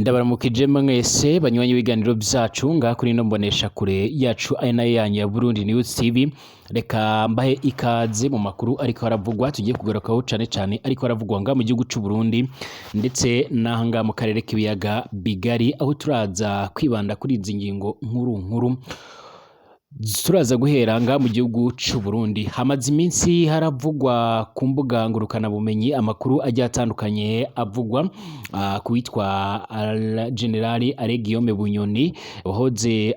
Ndabaramukije mwese banywanyi b'ibiganiro vyacu ngaha kuri ino mboneshakure yacu ari nayo yanyu ya Burundi News TV. Reka mbahe ikaze mu makuru ariko aravugwa tugiye kugarukaho cane cane ariko aravugwa ngaha mu gihugu c'u Burundi ndetse n'aha ngaha mu karere k'ibiyaga bigari, aho turaza kwibanda kuri izi ngingo nkuru nkuru. Turaza guhera ngaha mu gihugu c'u Burundi. Hamaze iminsi haravugwa ku mbuga ngurukanabumenyi amakuru agiye atandukanye avugwa ku witwa General Alain Guillaume Bunyoni, wahoze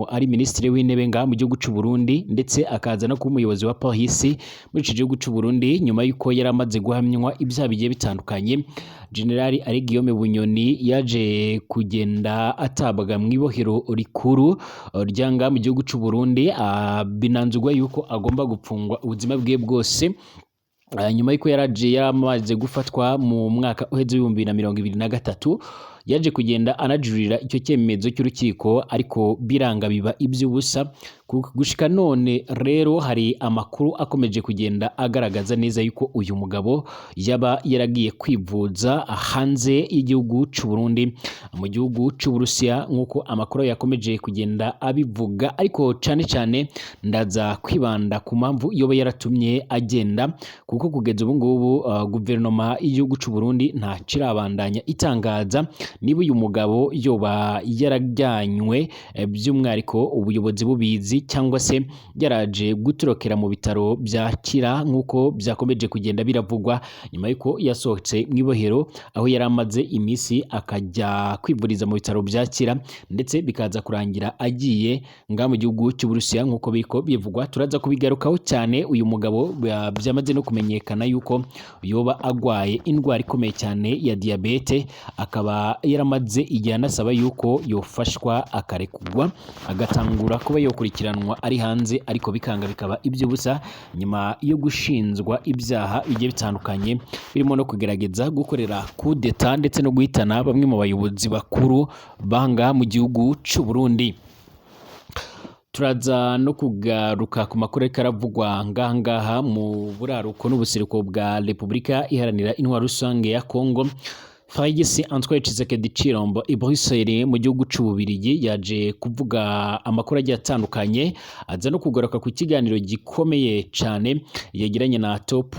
ari minisitiri w'intebe ngaha mu gihugu c'u Burundi, ndetse akaza no kuba umuyobozi wa polisi muri ico gihugu c'u Burundi nyuma yuko yari amaze guhamywa ibyaha bigiye bitandukanye. General Alain Guillaume Bunyoni yaje kugenda atabwa mw'ibohero rikuru rya ngaha mu gihugu c'u Burundi, binanzurwa yuko agomba gupfungwa ubuzima bwiwe bwose. Nyuma yuko yaraje yaramaze gufatwa mu mwaka uheze w'2023, yaje kugenda anajurira icyo cyemezo cy'urukiko, ariko biranga biba iby'ubusa. Gushika none rero hari amakuru akomeje kugenda agaragaza neza yuko uyu mugabo yaba yaragiye kwivuza hanze y'igihugu c'u Burundi, mu gihugu c'u Burusiya, nk'uko amakuru yakomeje kugenda abivuga. Ariko cane cane ndaza kwibanda ku mpamvu yoba yaratumye agenda, kuko kugeza ubu ngubu guverinoma y'igihugu c'u Burundi nta kirabandanya itangaza niba uyu mugabo yoba yarajyanywe by'umwihariko ubuyobozi bubizi, cyangwa se yaraje gutorokera mu bitaro bya Kira nk'uko byakomeje kugenda biravugwa nyuma y'uko yasohotse mu ibohero aho yari amaze iminsi, akajya kwivuriza mu bitaro bya Kira, ndetse bikaza kurangira agiye ngaha mu gihugu cy'Uburusiya nk'uko biriko bivugwa. Turaza kubigarukaho cyane. Uyu mugabo byamaze no kumenyekana yuko yoba agwaye indwara ikomeye cyane ya diyabete, akaba yaramaze igihe anasaba yuko yofashwa akarekugwa, agatangura kuba yokurikiranwa ari hanze, ariko bikanga bikaba iby'ubusa nyuma yo gushinjwa ibyaha bigiye bitandukanye birimo no kugerageza gukorera kudeta ndetse no guhitana bamwe mu bayobozi bakuru banga mu gihugu c'u Burundi. Turaza no kugaruka ku makuru ariko aravugwa ngaha ngaha mu buraruko n'ubuseruko bwa Repubulika Iharanira Intwaro Rusange ya Congo. Félix Antoine Tshisekedi Tshilombo i Bruxelles mu gihugu c'Ububirigi yaje kuvuga amakuru agiye atandukanye, aza no kugaruka ku kiganiro gikomeye cane yagiranye na Top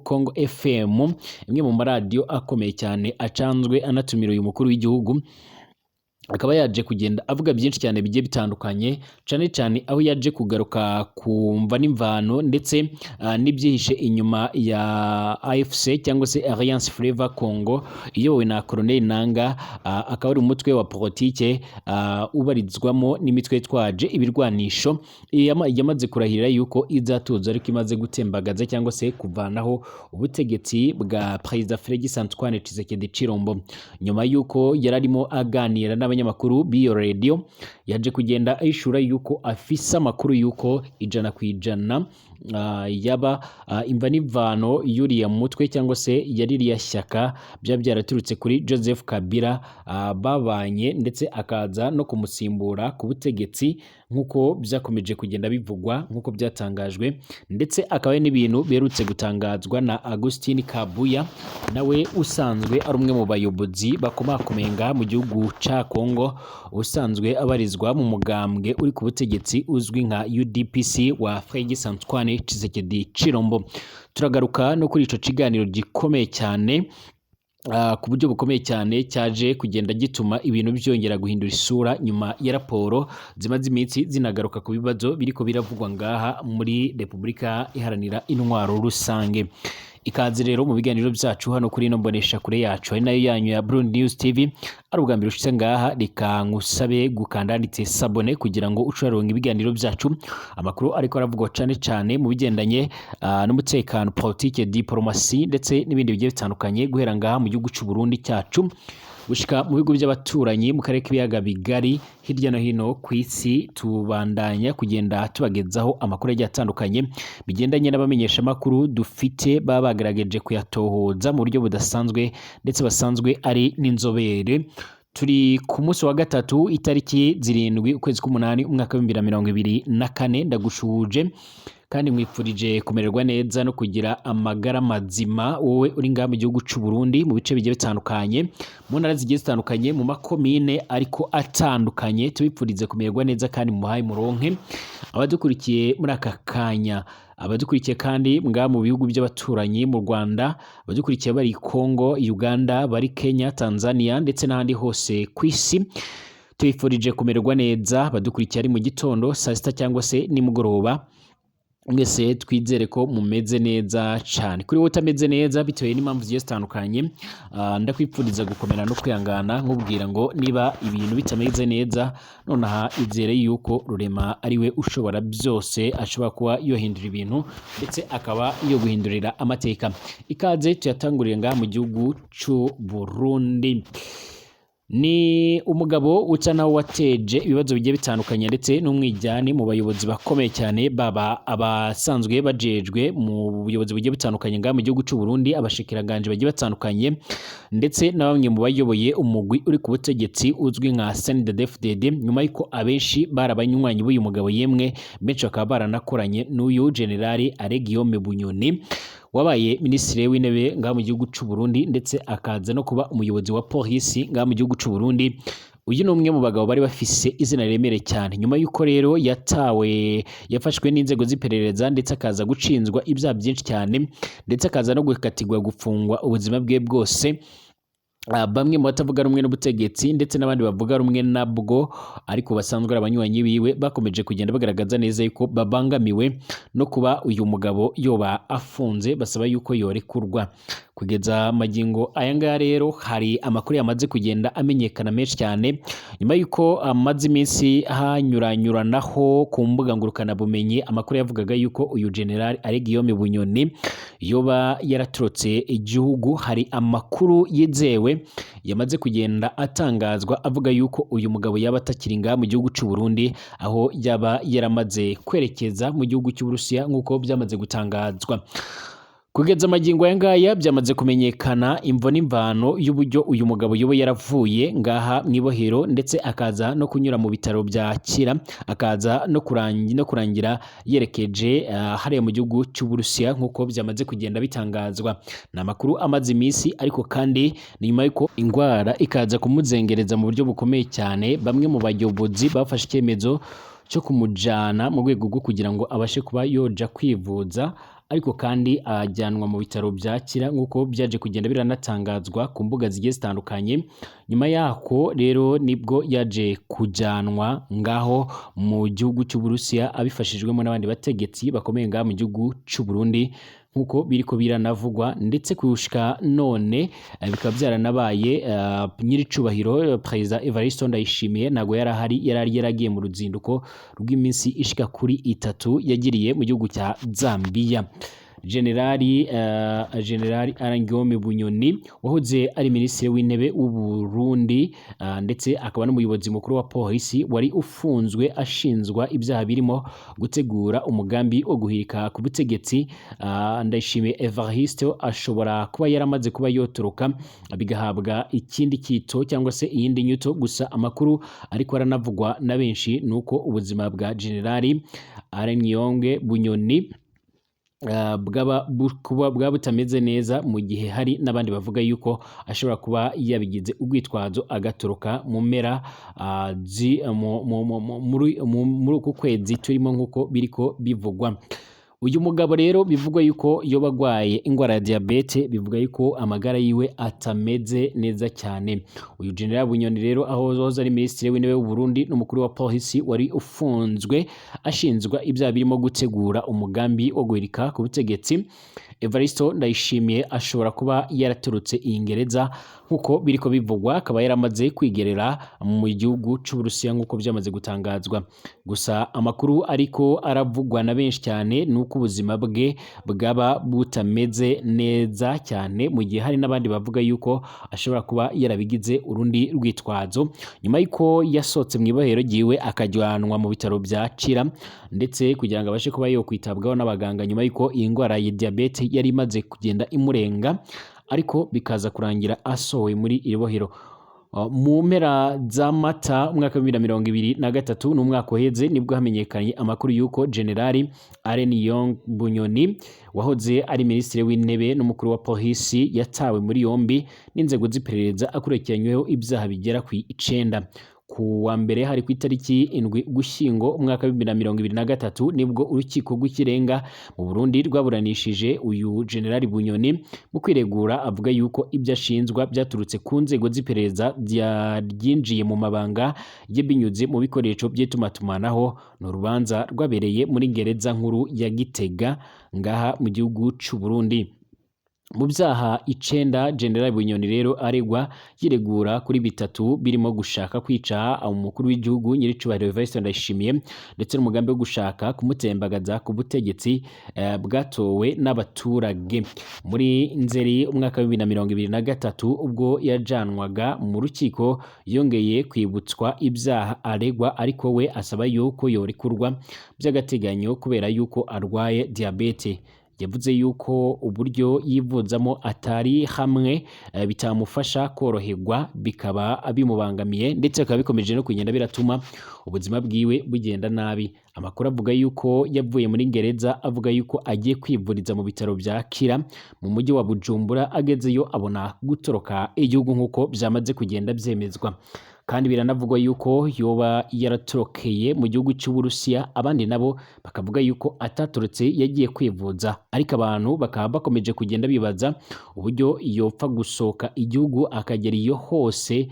Congo FM, imwe mu maradiyo akomeye cyane acanzwe anatumira uyu mukuru w'igihugu. Akaba yaje kugenda avuga byinshi cyane bigiye bitandukanye, cane cane aho yaje kugaruka ku mva n'imvano ndetse n'ibyihishe inyuma ya AFC cyangwa se Alliance Fleuve Congo iyobowe na Colonel Nanga, akaba ari umutwe wa politike ubarizwamo n'imitwe yitwaje ibirwanisho yamaze kurahirira yuko izatuza ariko imaze gutembagaza cyangwa se kuvanaho ubutegetsi bwa Perezida Félix Antoine Tshisekedi Tshilombo. Nyuma yuko yararimo aganira n'abanyamakuru b'iyo radio, yaje kugenda ahishura yuko afise amakuru yuko 100% yaba imva n'imvano y'uriya mutwe cyangwa se ya ririya shyaka byaba byaraturutse kuri Joseph Kabila babanye, ndetse akaza no kumusimbura ku butegetsi nk'uko byakomeje kugenda bivugwa, nk'uko byatangajwe, ndetse akaba ari n'ibintu biherutse gutangazwa na Augustin Kabuya, nawe usanzwe ari umwe mu bayobozi bakomakomeye ngaha mu gihugu ca Congo, usanzwe abarizwa mu mugambwe uri ku butegetsi uzwi nka UDPS wa Félix Antoine Tshisekedi Tshilombo. Turagaruka no kuri ico kiganiro gikomeye cyane ku buryo bukomeye cyane cyaje kugenda gituma ibintu byongera guhindura isura nyuma ya raporo zimaze iminsi zinagaruka ku bibazo biriko biravugwa ngaha muri Repubulika Iharanira Intwaro Rusange. Ikaze rero mu biganiro byacu hano kuri ino mbonesha kure yacu ari nayo yanyu ya Burundi News TV. Ari ubwa mbere ushitse ngaha, reka ngusabe gukanda handitse s'abonner kugira ngo uce uraronka ibiganiro byacu, amakuru ariko aravugwa cane cane mu bigendanye n'umutekano, politike, diplomasi ndetse n'ibindi bigiye bitandukanye, guhera ngaha mu gihugu c'u Burundi cyacu gushika mu bihugu by'abaturanyi, mu karere k'ibiyaga bigari, hirya no hino ku isi. Tubandanya kugenda tubagezaho amakuru agiye atandukanye bigendanye n'abamenyeshamakuru dufite baba bagerageje kuyatohoza mu buryo budasanzwe ndetse basanzwe ari n'inzobere. Turi ku munsi wa gatatu, itariki 7 ukwezi k'umunani, umwaka w'2024. Ndagushuhuje. Kandi mwipfurije kumererwa neza no kugira amagara mazima, wowe uri ngaha mu gihugu c'u Burundi, mu bice bigiye bitandukanye, mu ntara zigiye zitandukanye, mu makomine ariko atandukanye. Tubipfurize kumererwa neza kandi muhaye muronke abadukurikiye muri aka kanya, abadukurikiye kandi ngaha mu bihugu by'abaturanyi, mu Rwanda, abadukurikiye bari Congo, Uganda, bari Kenya, Tanzania ndetse n'ahandi hose ku isi. Tubifurije kumererwa neza. Abadukurikiye ari mu gitondo, saa sita cyangwa se nimugoroba, mwese twizere ko mumeze neza cyane. Kuri wowe utameze neza bitewe n'impamvu zigiye zitandukanye, ndakwipfuriza gukomera no kwihangana, nkubwira ngo niba ibintu bitameze neza nonaha, izere yuko Rurema ari we ushobora byose, ashobora kuba yohindura ibintu ndetse akaba yo guhindurira amateka. Ikaze tuyatanguriye ngaha mu gihugu c'u Burundi. Ni umugabo uca nawe wateje ibibazo bigiye bitandukanye ndetse n'umwijyane mu bayobozi bakomeye cyane, baba abasanzwe bajejwe mu buyobozi bugiye butandukanye ngaha mu gihugu c'u Burundi, abashikiranganje bagiye batandukanye, ndetse na bamwe mu bayoboye umugwi uri ku butegetsi uzwi nka CNDD-FDD, nyuma y'uko abenshi bari abanywanyi b'uyu mugabo, yemwe benshi bakaba baranakoranye n'uyu Generali Alain Guillaume Bunyoni wabaye minisitiri w'intebe ngaha mu gihugu c'u Burundi, ndetse akaza no kuba umuyobozi wa polisi ngaha mu gihugu c'u Burundi. Uyu ni umwe mu bagabo bari bafise izina riremereye cyane. Nyuma y'uko rero yatawe, yafashwe n'inzego z'iperereza, ndetse akaza gucinzwa ibyaha byinshi cyane, ndetse akaza no gukatirwa gufungwa ubuzima bwe bwose, bamwe mu batavuga rumwe n'ubutegetsi ndetse n'abandi bavuga rumwe nabwo ariko basanzwe ari abanywanyi biwe bakomeje kugenda bagaragaza neza yuko babangamiwe no kuba uyu mugabo yoba afunze, basaba yuko yorekurwa. Kugeza magingo aya ngaya rero, hari amakuru yamaze kugenda amenyekana menshi cyane nyuma yuko amaze iminsi hanyuranyuranaho ku mbuga ngurukanabumenyi amakuru yavugaga yuko uyu General Alain Guillaume Bunyoni yoba yaratorotse igihugu. Hari amakuru yizewe yamaze kugenda atangazwa avuga yuko uyu mugabo yaba atakiri ngaha mu gihugu c'u Burundi, aho yaba yaramaze kwerekeza mu gihugu cy'Uburusiya nk'uko byamaze gutangazwa. Kugeza amagingo aya ngaya, byamaze kumenyekana imvo n'imvano y'uburyo uyu mugabo yoba yaravuye ngaha mu ibohero, ndetse akaza no kunyura mu bitaro bya Kira, akaza no kurangira yerekeje hariya mu gihugu cy'Uburusiya nk'uko byamaze kugenda bitangazwa. Ni amakuru amaze iminsi, ariko kandi ni nyuma y'uko indwara ikaza kumuzengereza mu buryo bukomeye cyane, bamwe mu bayobozi bafashe icyemezo cyo kumujana mu rwego rwo kugira ngo abashe kuba yoja kwivuza, ariko kandi ajyanwa mu bitaro bya Kira nk'uko byaje kugenda biranatangazwa ku mbuga zigiye zitandukanye. Nyuma yako rero nibwo yaje kujyanwa ngaho mu gihugu cy'Uburusiya, abifashijwemo n'abandi bategetsi bakomeye ngaha mu gihugu cy'u Burundi nk'uko biriko biranavugwa. Ndetse kushika none bikaba byaranabaye, nyiricubahiro Perezida Evariste Ndayishimiye ntago yarahari, yarari yaragiye mu ruzinduko rw'iminsi ishika kuri 3 yagiriye mu gihugu cya Zambia. Generali Alain Guillaume Bunyoni wahoze ari minisitiri w'intebe w'u Burundi, ndetse akaba n'umuyobozi mukuru wa polisi, wari ufunzwe ashinzwa ibyaha birimo gutegura umugambi wo guhirika ku butegetsi Ndayishimiye Evariste, ashobora kuba yaramaze kuba yotoroka, bigahabwa ikindi kito cyangwa se iyindi nyuto. Gusa amakuru ariko aranavugwa na benshi ni uko ubuzima bwa Generali Alain Guillaume Bunyoni bwaba kuba bwaba butameze neza, mu gihe hari n'abandi bavuga yuko ashobora kuba yabigize urwitwazo agatoroka mu mpera muri uku kwezi turimo nk'uko biriko bivugwa. Uyu mugabo rero bivugwa yuko yoba agwaye ingwara ya diabete, bivuga yuko amagara yiwe atameze neza cyane. Uyu General Bunyoni rero, aho wahoze ari minisitiri w'intebe w'u Burundi n'umukuru wa polisi, wari ufunzwe ashinzwa ibyaha birimo gutegura umugambi wo guhirika ku butegetsi Evaristo Ndayishimiye, ashobora kuba yaraturutse iyi ngereza nk'uko biriko bivugwa, akaba yaramaze kwigerera mu gihugu c'Uburusiya nk'uko byamaze gutangazwa. Gusa amakuru ariko aravugwa na benshi cyane ni uko ubuzima bwe bwaba butameze neza cyane, mu gihe hari n'abandi bavuga yuko ashobora kuba yarabigize urundi rwitwazo nyuma y'uko yasohotse mu ibohero ryiwe akajyanwa mu bitaro bya Kira, ndetse kugira ngo abashe kuba yokwitabwaho n'abaganga nyuma y'uko iyi ndwara ya diyabete yari imaze kugenda imurenga, ariko bikaza kurangira asohowe muri iri bohero. Mu mpera za Mata umwaka wa 2023, n'umwaka uheze, nibwo hamenyekanye amakuru y'uko Generali Alain Guillaume Bunyoni, wahoze ari minisitiri w'intebe n'umukuru wa polisi, yatawe muri yombi n'inzego z'iperereza akurikiranyweho ibyaha bigera ku 9. Ku wa mbere, hari ku itariki 7 Ugushyingo umwaka wa 2023, nibwo Urukiko rw'Ikirenga mu Burundi rwaburanishije uyu Generali Bunyoni. Mu kwiregura avuga yuko ibyo ashinzwa byaturutse ku nzego z'iperereza ryinjiye mu mabanga ye binyuze mu bikoresho by'itumatumanaho. Ni urubanza rwabereye muri gereza nkuru ya Gitega ngaha mu gihugu c'u Burundi. Mu byaha 9 General Bunyoni rero aregwa, yiregura kuri bitatu, birimo gushaka kwica umukuru w'igihugu nyiricubahiro Evariste Ndayishimiye, ndetse n'umugambi wo gushaka kumutembagaza ku butegetsi bwatowe n'abaturage. Muri Nzeri umwaka wa 2023, ubwo yajanwaga mu rukiko, yongeye kwibutswa ibyaha aregwa, ariko we asaba yuko yorekurwa by'agateganyo kubera yuko arwaye diabete. Yavuze yuko uburyo yivuzamo atari hamwe bitamufasha koroherwa, bikaba bimubangamiye, ndetse bikaba bikomeje no kugenda biratuma ubuzima bwiwe bugenda nabi. Amakuru avuga yuko yavuye muri gereza avuga yuko agiye kwivuriza mu bitaro bya Kira mu mujyi wa Bujumbura, agezeyo abona gutoroka igihugu, nk'uko byamaze kugenda byemezwa. Kandi biranavugwa yuko yoba yaratorokeye mu gihugu cy'Uburusiya, abandi nabo bakavuga yuko atatorotse, yagiye kwivuza. Ariko abantu bakaba bakomeje kugenda bibaza uburyo yopfa gusohoka igihugu akagera iyo hose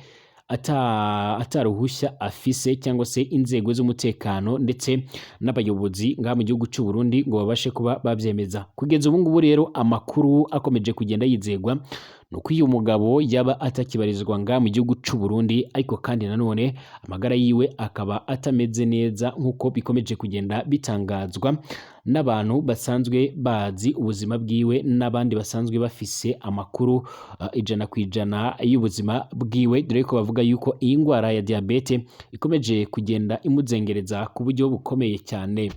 ataruhushya afise, cyangwa se inzego z'umutekano ndetse n'abayobozi ngaha mu gihugu cy'u Burundi ngo babashe kuba babyemeza. Kugeza ubu ngubu rero, amakuru akomeje kugenda yizegwa ni uko uyu mugabo yaba atakibarizwa ngaha mu gihugu cy'u Burundi, ariko kandi nanone amagara yiwe akaba atameze neza, nk'uko bikomeje kugenda bitangazwa n'abantu basanzwe bazi ubuzima bwiwe n'abandi basanzwe bafise amakuru 100% y'ubuzima bwiwe, dore ko bavuga yuko iyi ndwara ya diabete ikomeje kugenda imuzengereza ku buryo bukomeye cyane.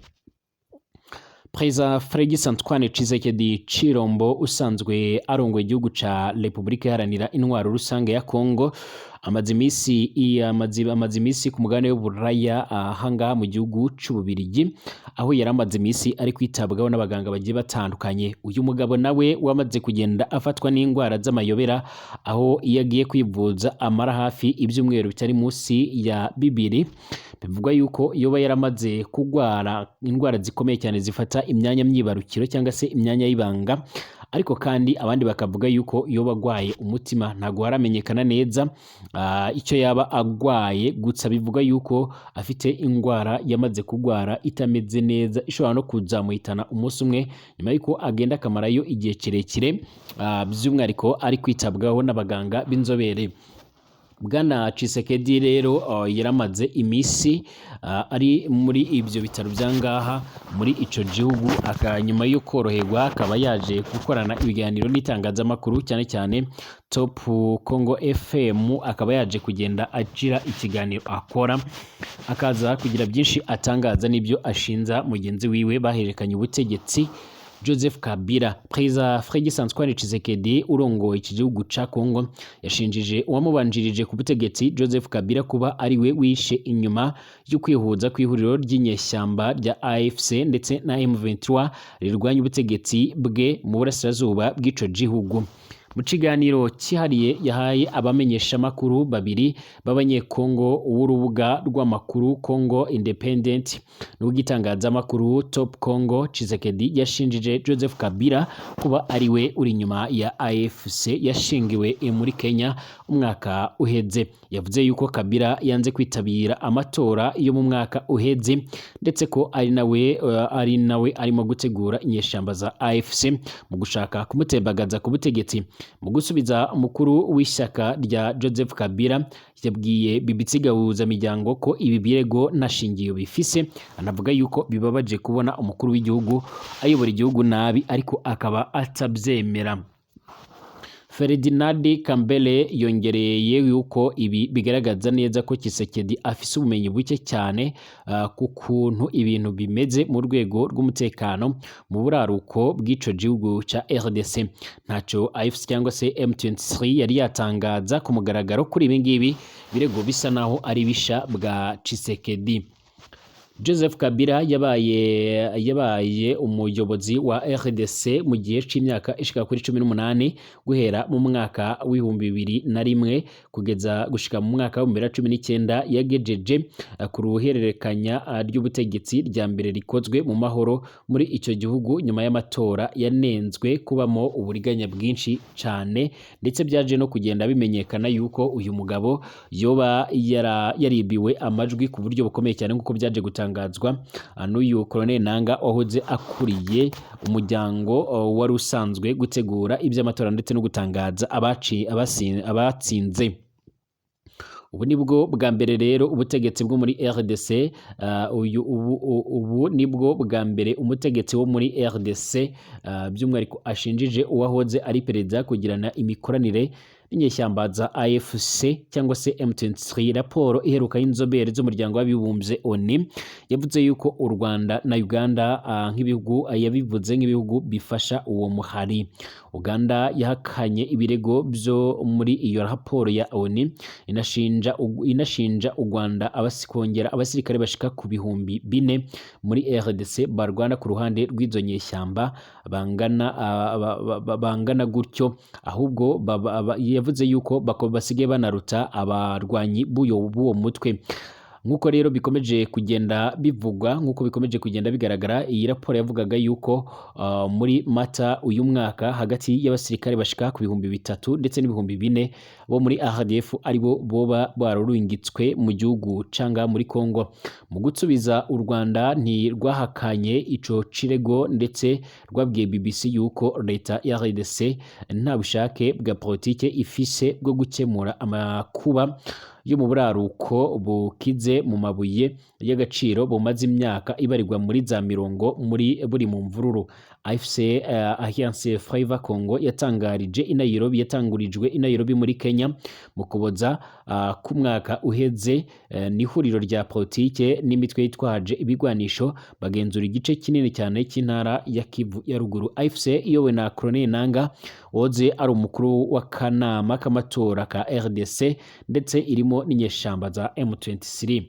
Perezida Félix Antoine Tshisekedi Tshilombo, usanzwe arongoye igihugu ca Repubulika Iharanira Intwaro Rusange ya Congo, amaze iminsi ku mugabane w'Uburaya, ahangaha mu gihugu c'Ububirigi, aho yari amaze iminsi ari kwitabwaho n'abaganga bagiye batandukanye. Uyu mugabo nawe wamaze kugenda afatwa n'indwara z'amayobera, aho iyo agiye kwivuza amara hafi ibyumweru bitari munsi ya 2. Bivugwa yuko yoba yaramaze kugwara indwara zikomeye cyane zifata imyanya myibarukiro cyangwa se imyanya y'ibanga, ariko kandi abandi bakavuga yuko yoba agwaye umutima. Ntabwo haramenyekana neza icyo yaba agwaye, gusa bivuga yuko afite indwara yamaze kugwara itameze neza, ishobora no kuzamuhitana umunsi umwe, nyuma yuko agenda akamarayo igihe kirekire, by'umwihariko ari kwitabwaho n'abaganga b'inzobere. Bwana Tshisekedi rero yaramaze iminsi ari muri ibyo bitaro bya ngaha muri ico gihugu, nyuma yo koroherwa akaba yaje gukorana ibiganiro n'itangazamakuru, cyane cyane Top Congo FM, akaba yaje kugenda agira ikiganiro akora, akaza kugira byinshi atangaza n'ibyo ashinza mugenzi wiwe bahererekanye ubutegetsi, Joseph Kabila. Perezida Félix Antoine Tshisekedi urongoye iki gihugu ca Congo yashinjije uwamubanjirije ku butegetsi, Joseph Kabila, kuba ari we wishe inyuma yo kwihuza kw'ihuriro ry'inyeshyamba rya AFC ndetse na M23 rirwanya ubutegetsi bwe mu burasirazuba bw'ico gihugu. Mu kiganiro cyihariye yahaye abamenyeshamakuru babiri b'Abanyekongo, w'urubuga rw'amakuru Congo Independent n'ubw'itangazamakuru Top Congo, Tshisekedi yashinjije Joseph Kabila kuba ari we uri inyuma ya AFC yashingiwe muri Kenya umwaka uheze. Yavuze yuko Kabila yanze kwitabira amatora yo mu mwaka uheze, ndetse ko ari nawe arimo gutegura inyeshyamba za AFC mu gushaka kumutembagaza ku butegetsi. Mu gusubiza, umukuru w'ishyaka rya Joseph Kabila yabwiye BBC Gahuzamiryango ko ibi birego nta shingiro bifise, anavuga yuko bibabaje kubona umukuru w'igihugu ayobora igihugu nabi, ariko akaba atabyemera. Felix Antoine Tshisekedi arongoye igihugu ca Congo Ferdinand Kambere yongereye yuko ibi bigaragaza neza ko Tshisekedi afise ubumenyi buke cyane ku kuntu ibintu bimeze mu rwego rw'umutekano mu buraruko bw'ico gihugu ca RDC. Ntaco AFC cyangwa se M23 yari yatangaza ku mugaragaro kuri ibi ngibi birego bisa naho ari bisha bwa Tshisekedi. Joseph Kabila yabaye umuyobozi wa RDC mu gihe c'imyaka ishika kuri 18, guhera mu mwaka w'2001 kugeza gushika mu mwaka w'2019. Yagejeje ku ruhererekanya ry'ubutegetsi rya mbere rikozwe mu mahoro muri ico gihugu, nyuma y'amatora yanenzwe kubamo uburiganya bwinshi cane, ndetse byaje no kugenda bimenyekana yuko uyu mugabo yoba yaribiwe amajwi ku buryo bukomeye cyane, nk'uko byaje gutangazwa n'uyu Colonel Nanga wahoze akuriye umuryango wari usanzwe gutegura iby'amatora ndetse no gutangaza abatsinze. Ubu nibwo bwa mbere rero ubutegetsi bwo muri RDC uyu ubu nibwo bwa mbere umutegetsi wo muri RDC by'umwihariko ashinjije uwahoze ari perezida kugirana imikoranire n'inyeshyamba za AFC cyangwa se M23. Raporo iheruka y'inzobere z'umuryango w'abibumbye ONU yavuze yuko u Rwanda na Uganda nk'ibihugu, yabivuze nk'ibihugu bifasha uwo muhari. Uganda yahakanye ibirego byo muri iyo raporo ya ONU, inashinja u Rwanda kongera abasirikare bashika ku 4000 muri RDC barwana ku ruhande rw'izo nyeshyamba bangana gutyo, ahubwo yavuze yuko basigaye banaruta abarwanyi b'uwo mutwe. Nk'uko rero bikomeje kugenda bivugwa, nk'uko bikomeje kugenda bigaragara, iyi raporo yavugaga yuko muri Mata uyu mwaka hagati y'abasirikare bashika ku 3000 ndetse n'4000 bo muri RDF aribo boba bararungitswe mu gihugu canga muri Congo. Mu gusubiza, u Rwanda ntirwahakanye ico kirego, ndetse rwabwiye BBC yuko leta ya RDC nta bushake bwa politike ifise bwo gukemura amakuba yo mu buraruko bukize mu mabuye y'agaciro, bumaze imyaka ibarirwa muri za mirongo muri buri mu mvururu. AFC, Alliance Fleuve Congo, yatangarije i Nairobi, yatangurijwe i Nairobi muri Kenya mu Kuboza k'umwaka uheze, ni ihuriro rya politike n'imitwe yitwaje ibigwanisho bagenzura igice kinini cyane cy'intara ya Kivu ya ruguru. AFC iyobowe na Colonel Nanga woze ari umukuru w'akanama k'amatora ka RDC, ndetse irimo n'inyeshamba za M23.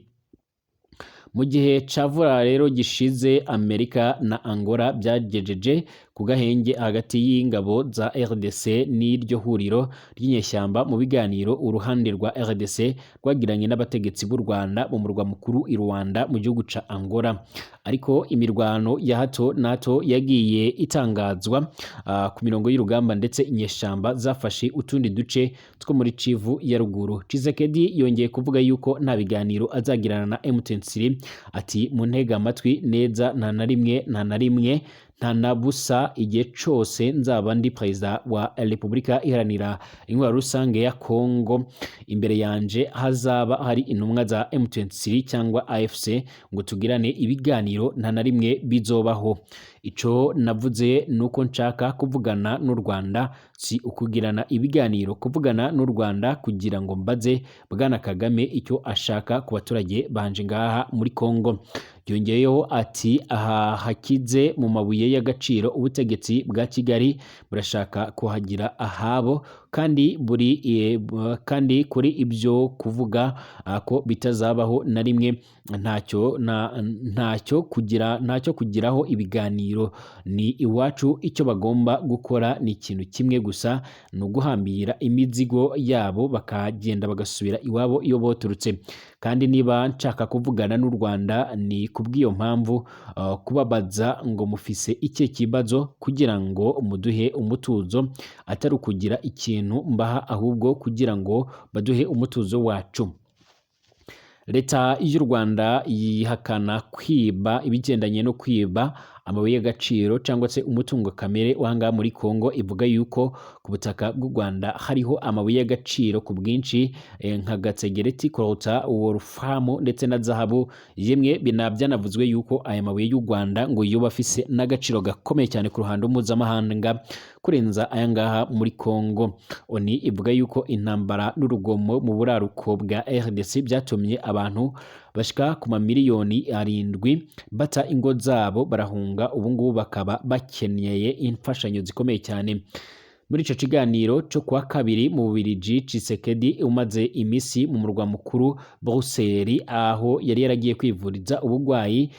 Mu gihe ca vuba rero gishize, Amerika na Angola byagejeje ku gahenge hagati y'ingabo za RDC n'iryo huriro ry'inyeshyamba mu biganiro uruhande rwa RDC rwagiranye n'abategetsi b'u Rwanda mu murwa mukuru i Luanda mu gihugu ca Angola. Ariko imirwano ya hato na hato yagiye itangazwa ku mirongo y'urugamba, ndetse inyeshyamba zafashe utundi duce two muri Kivu ya ruguru. Tshisekedi yongeye kuvuga yuko nta biganiro azagirana na M23. Ati: "Muntege amatwi neza, nta na rimwe, nta na rimwe, nta na busa, igihe cose nzaba ndi perezida wa Repubulika Iharanira Intwaro Rusange ya Congo, imbere yanje hazaba hari intumwa za M23 cyangwa AFC ngo tugirane ibiganiro, nta na rimwe bizobaho. Ico navuze nuko nshaka kuvugana n'u Rwanda, si ukugirana ibiganiro, kuvugana n'u Rwanda kugira ngo mbaze Bwana Kagame icyo ashaka ku baturage banje ngaha muri Congo." Yongeyeho ati: "Aha hakize mu mabuye y'agaciro, ubutegetsi bwa Kigali burashaka kuhagira ahabo, kandi kuri ibyo kuvuga ko bitazabaho na rimwe, ntacyo kugiraho ibiganiro, ni iwacu. Icyo bagomba gukora ni ikintu kimwe gusa, ni uguhambira imizigo yabo bakagenda bagasubira iwabo iyo boturutse. Kandi niba nshaka kuvugana n'u Rwanda, ni kubw'iyo mpamvu, kubabaza ngo mufise ikihe kibazo kugira ngo muduhe umutuzo, atari ukugira ikintu mbaha, ahubwo kugira ngo baduhe umutuzo wacu." Leta y'u Rwanda yihakana kwiba ibigendanye no kwiba amabuye y'agaciro cyangwa se umutungo kamere w'ahangaha muri Kongo. Ivuga yuko ku butaka bw'u Rwanda hariho amabuye y'agaciro ku bwinshi, nka gasegereti, coltan, wolfram ndetse na zahabu. Yemwe byanavuzwe yuko aya mabuye y'u Rwanda ngo yoba afise n'agaciro gakomeye cyane ku ruhando mpuzamahanga kurenza aya ngaha muri Kongo. ONU ivuga yuko intambara n'urugomo mu buraruko bwa RDC byatumye abantu bashika ku mamiliyoni 7 bata ingo zabo barahunga, ubu ngubu bakaba bakeneye imfashanyo zikomeye cyane. Muri ico kiganiro co kuwa kabiri mu Bubirigi, Tshisekedi umaze imisi mu murwa mukuru Bruxelles, aho yari yaragiye kwivuriza ubugwayi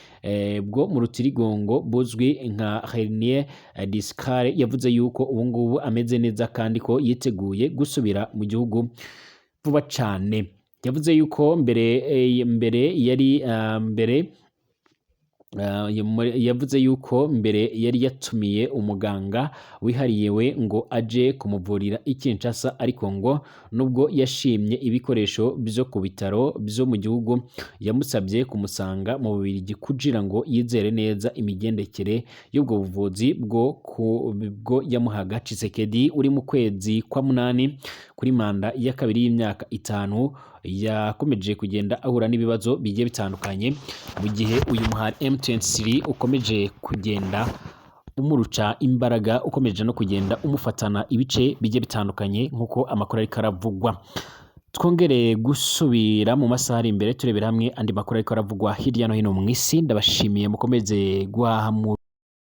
bwo mu rutirigongo buzwi nka hernie discale, yavuze yuko ubu ngubu ameze neza kandi ko yiteguye gusubira mu gihugu vuba cane. Yavuze yuko mbere mbere yari mbere yavuze yuko mbere yari yatumiye umuganga wihariyewe ngo aje kumuvurira i Kinshasa, ariko ngo nubwo yashimye ibikoresho byo ku bitaro byo mu gihugu, yamusabye kumusanga mu Bubiligi kugira ngo yizere neza imigendekere y'ubwo buvuzi bwo yamuhaga. Tshisekedi uri mu kwezi kwa munani kuri manda ya kabiri y'imyaka 5 yakomeje kugenda ahura n'ibibazo bigiye bitandukanye, mu gihe uyu muhari M23 ukomeje kugenda umuruca imbaraga, ukomeje no kugenda umufatana ibice bigiye bitandukanye nk'uko amakuru ariko aravugwa. Twongere gusubira mu masaha ari imbere turebera hamwe andi makuru ariko aravugwa hirya no hino mu isi. Ndabashimiye, mukomeze guhaha mu